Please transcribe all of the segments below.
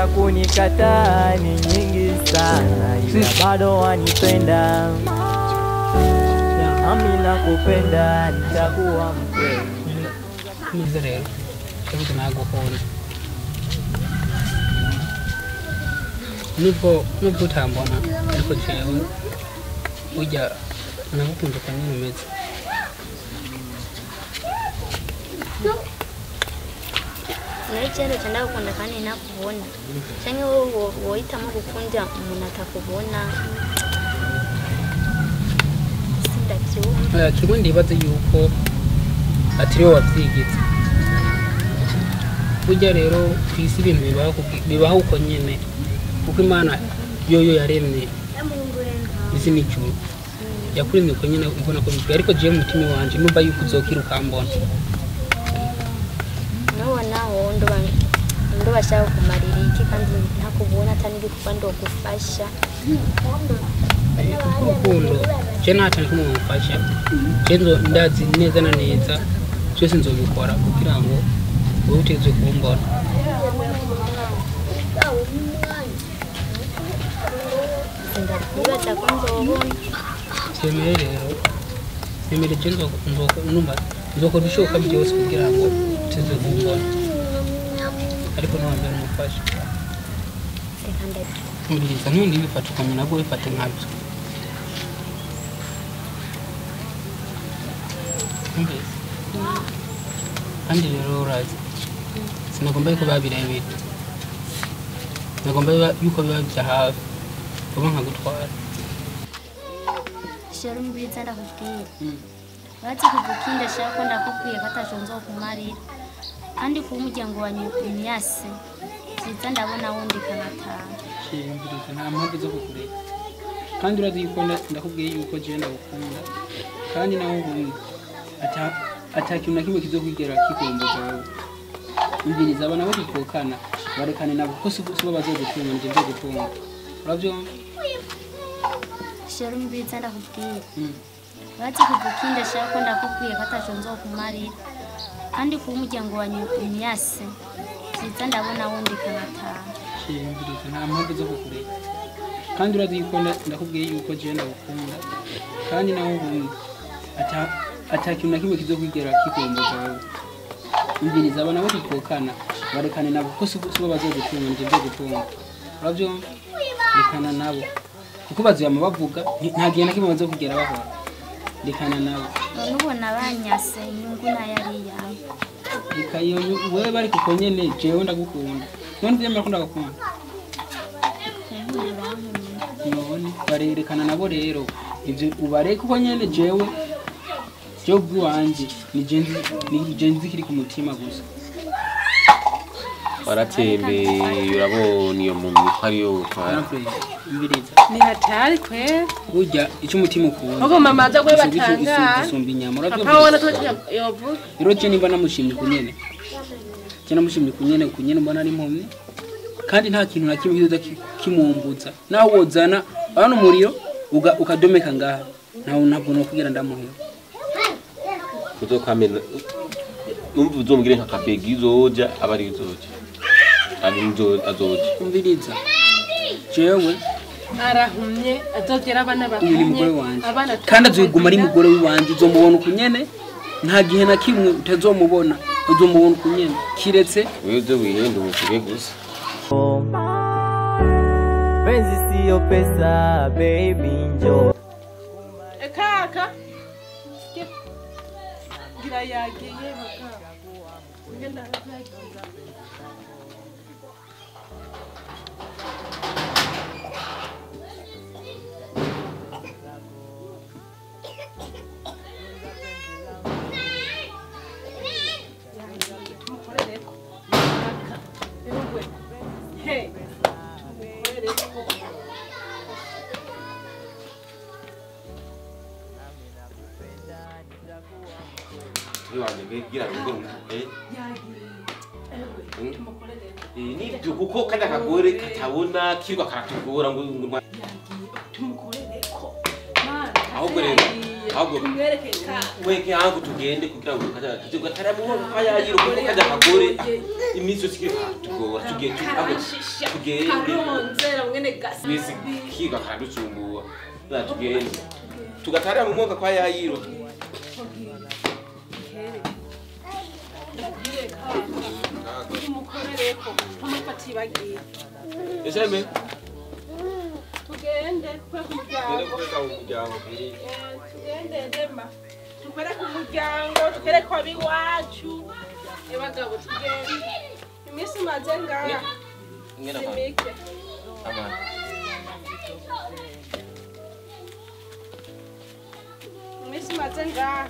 Za kunikataa ni nyingi sana, ila bado wanipenda. Nami nakupenda, nitakuwa mkweli. Mwiza rero ndabuze nagukunda nubwo utambona ariko jewe burya nagukunze uko nyene umeze. Nari cyane ndagukunda kandi nakubona, canke wowe wohitamo gukunda umuntu atakubona, sindavyumva. Kimwe ndibaza yuko atari wowe wavyigize. Burya rero kw'isi ibintu bibaho uko nyene, kuko Imana yoyo yaremye isi n'ijuru, yakuremye uko nyene ubona ko bikwiye, ariko jewe mu mutima wanje numva yuko uzokira ukambona. Nubona wowe ndoba shaka kumarira iki kandi ntakubona ata n'igikorwa ndogufasha. Urukundo je nta kintu kimwe mufasha, je ndazi neza na neza byose nzobikora kugira ngo wowe uteze kumbona. Sindavyibaza ko nzobona. Vyemere rero, vyemere je numva nzokora ibishoboka byose kugira ngo uteze kumbona, ariko ntiwambere umufasha. Umviriza, ntundi bifate ukuntu nabwo bifate nkabyo. Umviriza kandi rero urazi sinagomba yuko biba birebire, nagomba yuko biba bya hafi vuba nkagutwara. Sheri umviriza ndakubwira, urazi kuva ukindi shaka ko ndakubwiye ko ataco nzokumarira, kandi kuba umuryango wa Nyase vyiza ndabona wundika nkataha. Umviriza nta mpamvu zo kukureka, kandi urazi yuko ndakubwiye yuko jewe ndagukunda, kandi nawe ubundi ata kintu na kimwe kizokwigera kikumbuza wowe. Umviriza aba nabo tuvukana barekane nabo kuko sibo bazogutunga, nije nzogutunga. Uravyumva? Sheri umviriza ndakubwira, urazi kuva ukindi shaka ko ndakubwiye ko ataco nzokumarira, kandi kuba umuryango wa Nyase vyiza ndabona wundika nkataha. Umviriza nta mpamvu zo kukureka, kandi urazi yuko ndakubwiye yuko jewe ndagukunda, kandi nawe ubundi ata kintu na kimwe kizokwigera kikumbuza wowe. Umviriza aba nabo tuvukana barekane nabo kuko sibo bazogutunga, nije nzogutunga. Uravyumva? Rekana nabo kuko bazoyama bavuga, nta gihe na kimwe bazokugera bahora. Rekana nabo. None ubona banyase inyungu nayo ari iyawe. Reka iyo wewe bari kuko nyene jewe ndagukunda, none uvyemera ko ndagukunda? None barerekana nabo rero ivyo ubareke uko nyene, jewe ubwanje ni je nzi kiri ku mutima gusa. Waratembeye urabona iyo muntu ko ariyo utwara. Ni hatari kwe burya icyo umutima ukunda. Ahubwo mama aza kwe batanga isumba inyama. Papa wona yovuga rero je nimba namushimye kunyene, je namushimye kunyene kunyene mbona ari impumyi, kandi nta kintu na kimwe kizoza kimumbuza. Naho wozana hano umuriro ukadomeka ngaha, naho ntabwo nokugira ndamuhera. Uzokwamena numva uzombwire nka kabegi izoja aba ari izoja ari azoja. Umviriza jewe arahumye azogera abana uyu ni mugore bahumye wanje, abana kandi azoguma ari mugore wanje. Uzomubona ukunyene, nta gihe na kimwe utazomubona, uzomubona ukunyene kiretse wewe uze wihende umuvuge gusa. Penzi siyo pesa baby njoo. Kaka ngira yagiye baka ngenda yagiye. Nibyo kuko kajya kagore katabona kirwa karatugora ngo ahubwo rero Tumwereke ka. Weke yangu tugende kugira ngo kaja tugatara mu kaya yiro kuko kaja kagore iminsi yose tugora tugende tugende karonzera mwene gasi. Misi kiga kadutsumbuwa. Na tugende. Tugatara mu mwaka kwa yayiro. Tumukorereko tumufatibagiye. Esheme tugende kwe kumuryango. Tugende ndema. Tukore ku muryango, tukere kwa biwacu. Ebagabo tugende. Iminsi maze ngaha. Simike. Amana. Iminsi maze ngaha.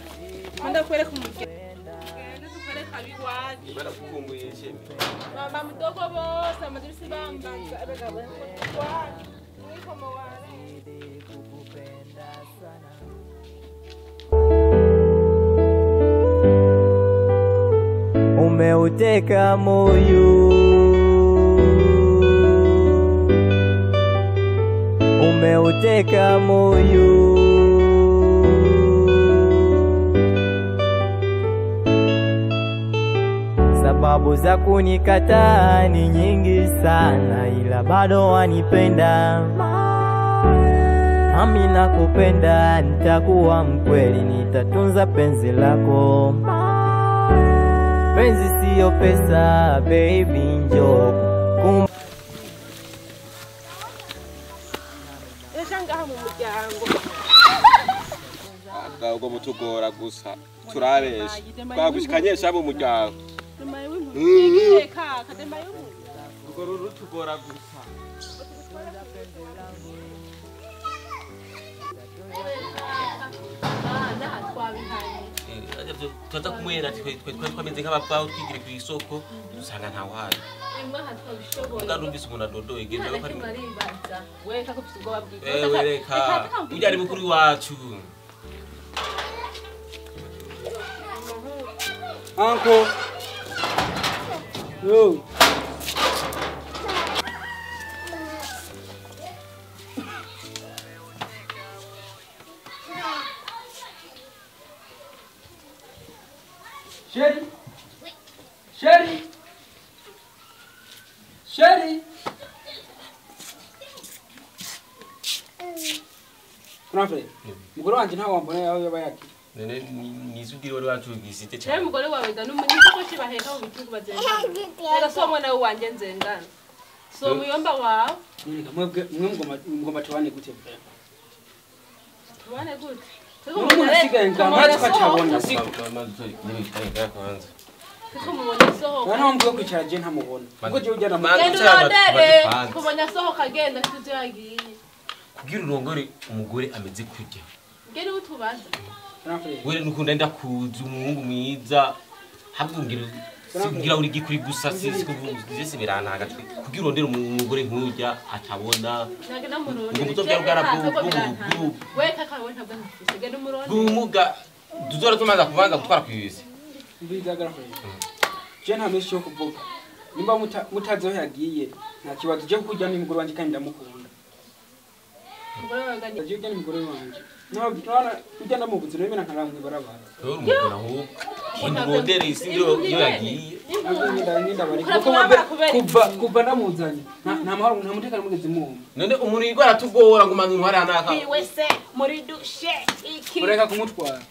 Manda kwere ku muryango. Tugende tukore kwa biwacu. Barakukumbuye sheme. Mama mudogo bose amazibisi bambanza ebagabo kwacu. Umeuteka moyo, umeuteka moyo. Sababu za kunikataa ni nyingi sana, ila bado wanipenda. Mami nakupenda, nitakuwa mkweli, nitatunza penzi lako. Penzi siyo pesa, baby njoo. Eshangaha mu muryango. Ubwo mutugora gusa turabesha. Twagushikanyesha mu muryango. Ubwo rutugora gusa. Tuza kumwera twe twameze nk'abapfaho twigire ku isoko dusanga nta wayo. Ndarumvise umuntu adodoye genda ko ari weka ko ubwoba bw'iki. Reka ujya ari mukuru wacu. Uncle. Yo. Chérie. Chérie. Chérie. Frère, mugore wanje nta wambona yawe yabayaki. Nene nizugire wari wacugisite cyane. Chérie mugore wawe ga n'umunyi ko kibaheka mu bitugu bazengana. Rega so mwana wanje nzengana. So muyomba wawe. None mwebwe mwe ngoma tubane gute frère? Tubane gute? Umuntu asigaye ngamba tukatabona siko. Kuko mubonye sohoka. Nta mpamvu yo kwicara je ntamubona. Kuko je ujyana mu kumubonye sohoka agenda ntituzi yagiye. Kugira urongore umugore ameze kujya. Ngere utubaza. Wewe nukunda ndakuza umuhungu mwiza habwungira sigira uri gikuri gusa sisi birantaga kugira urondere umugore nkujya atabona. Nagenda murondere. Ngo mutobya bwarabu. We kaka we ntabwo nkufise genda murondere. Bumuga duzora tumaza kubanza gutwara kwibisi. Mbiza garafye. Je nta menshi yo kuvuga. Nimba mutazi aho yagiye nta kibazo je kujya ni mugore wanje kandi ndamukunda. Mugore wanje je kujya ni mugore wanje. No bitwana kujya ndamubuze rero mina nkaramwe barabara. Wewe umugore aho kindondere isi ndio yagiye. Kuva ndamuzanye nta mahoro nta mutekano mugeze mu. None umuntu yigwara tugora ngo manzu ntwara naka. Wese muri dushe iki. Ureka kumutwara.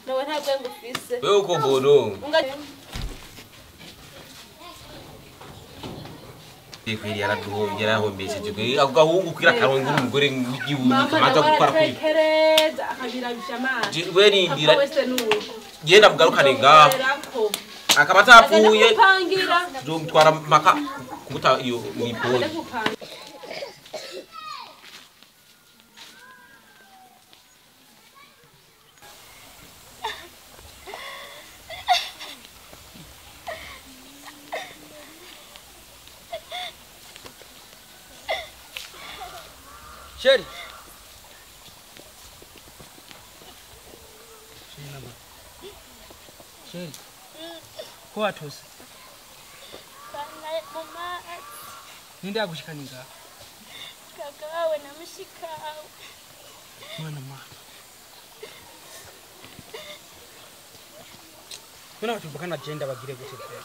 Nawe ntabwo ngufise. Wewe uko bono. Kwiri yarahombesheje ako gahungu kwira karongo umugore w'igihugu kamaza gukora kuri. Kereza akabirabisha amazi. We rindira. Genda mugarukane ngaho. Akaba atapfuye. Zomutwara maka kumuta iyo mwipoli. Chérie. Chérie. Ko watose? Ninde yagushikaninga? Kaka wawe na mushikawe. Mwana mwana. None tuvugana agenda bagire gute pe?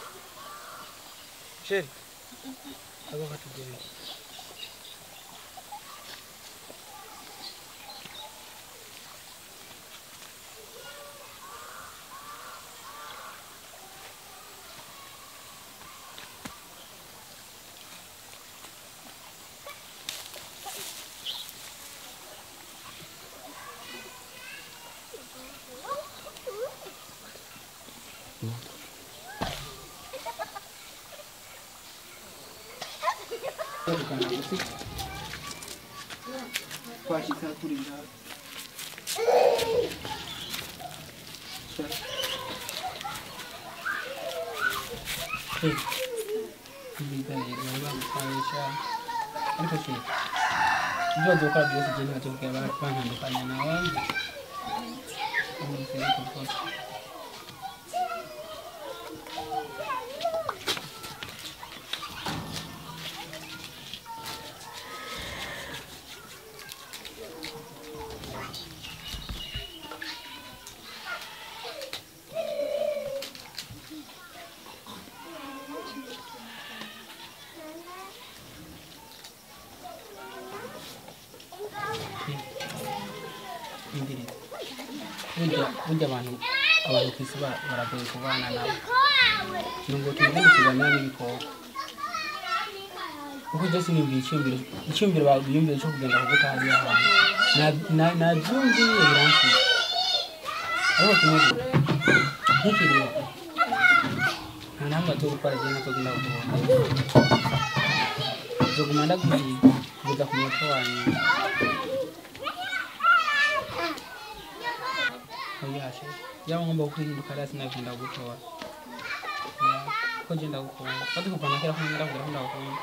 Sheri. Agoka tugende. Twashitse kuri ngaho. Ariko se ibyo bazokora byose je ntibazokubwira bantandukanya nawe. Burya abantu ku isi baragoye kubana nabo. Nubwo tugomba kubana n'ibikoko. Kuko je siniyumviye icyumviro bagiyumviye cyo kugenda kuguta hariya hantu. Nabyumviye biransize. Ariko kimwe ntikiriho. Nta namwe azogukora je ntazogenda kukubona. Nzoguma ndaguhiga kugeza ku munota wa nyuma. Oyashe. Yaba ngomba kwihinduka rasi nagenda gutora. Ya, ko je ndagukunda. Bati kuva na kera ko ndakunda ndagukunda.